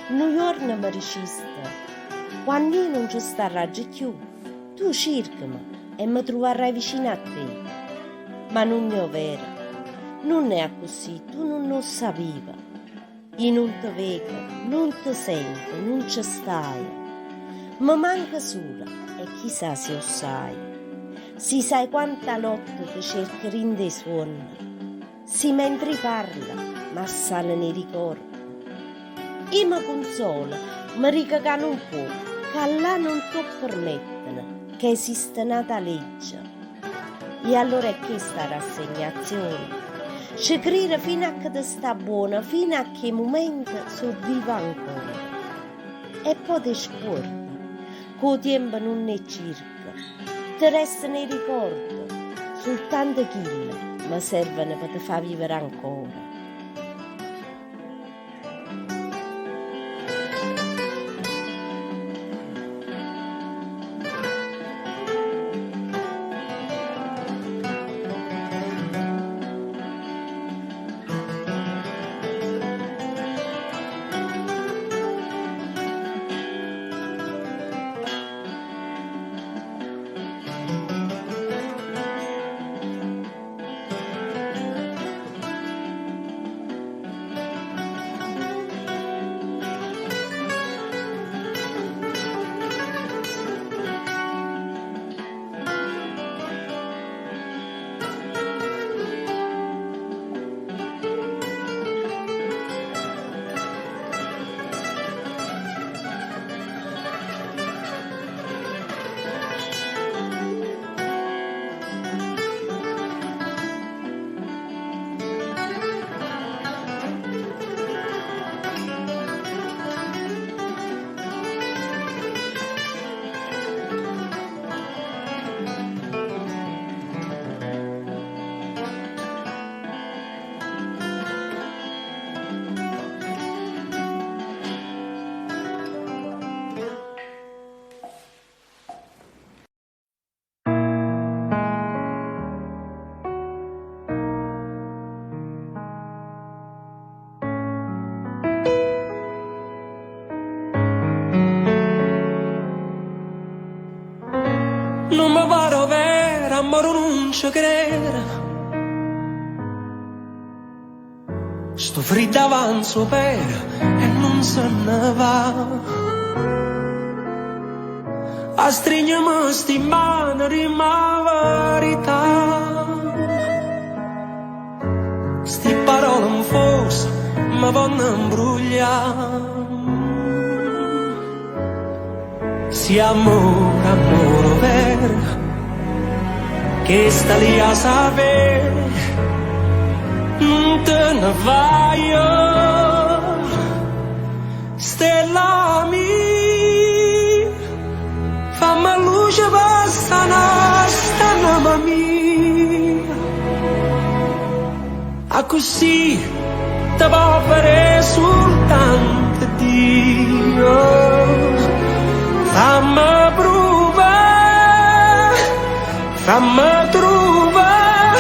Nu juorno me diciste, Quann'io nun ce starraggio cchiù, tu circheme e me truvarrai vicino a te. Ma nun è overo. Nun è accussì, tu nun 'o ssapive. I' nun te veco, nun te sento, nun ce staje. Me manche sulo e chisà si 'o ssaje. Si sai quanta notte te cerco dint' 'e suonne. Si mentre i' parlo m'assaleno 'e ricorde. I' me cunsolo, me dico ca nun può, ca là nun t' 'o permettono, ca esiste n'ata legge. E allora è chesta 'a rassegnazione. Ce crire fino a che te sta buono, fino a che 'e mumente so' vive ancora. E po' te scuorde, cu 'o tiempo nun 'e cirche. Te restano 'e ricorde, sultanto chille me servono pe te fa vivere ancora. Nun me pare overo, ammore nun ce crero. Sto friddo avanza 'o pere e nun se ne va. Astrigneme sti mmane, dimme 'a verità. Sti parole 'nfose me vonno 'mbruglià. Si ammore, ammore overo, chesta l'hê 'a sapé, nun te ne vaje, stella mia, famme luce pe sanà st'anema mia. Accussì te pò vedé sultanto Dio. Famme pruvà, famme truvà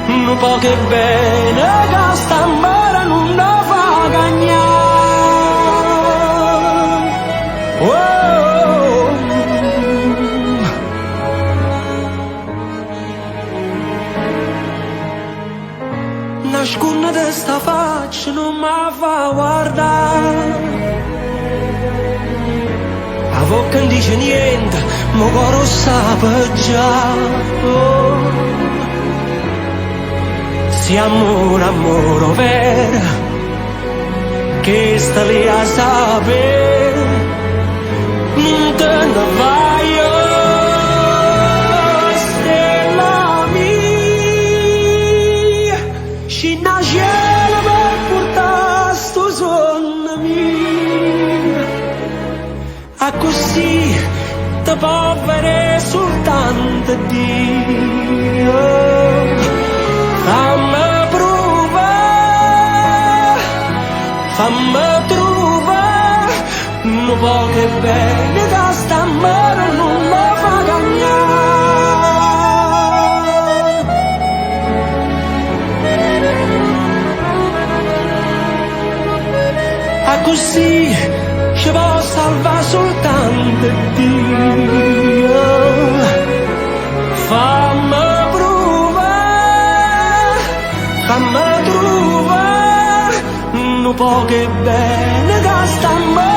nu poco 'e bene ca st'ammore nun 'o fa cagnà. Oh. Nascunnete sta faccia, nun m' 'a fa guardà. A vocca nun dice niente, ma 'o core 'o ssape già. Oh. Si ammore, ammore overo, chesta l'hê 'a sapé, nun te ne vaje, stella mia, scinne 'a cielo pe purtà stu suonno mio, accussì te pò vedé sultanto Dio. Famme pruvà, famme truvà nu poco 'e bene ca st'ammore nun me fa cagnà. Accussì Ce po' salvà sultanto Dio. Famme pruvà, famme truvà nu poco 'e bene ca st'ammore.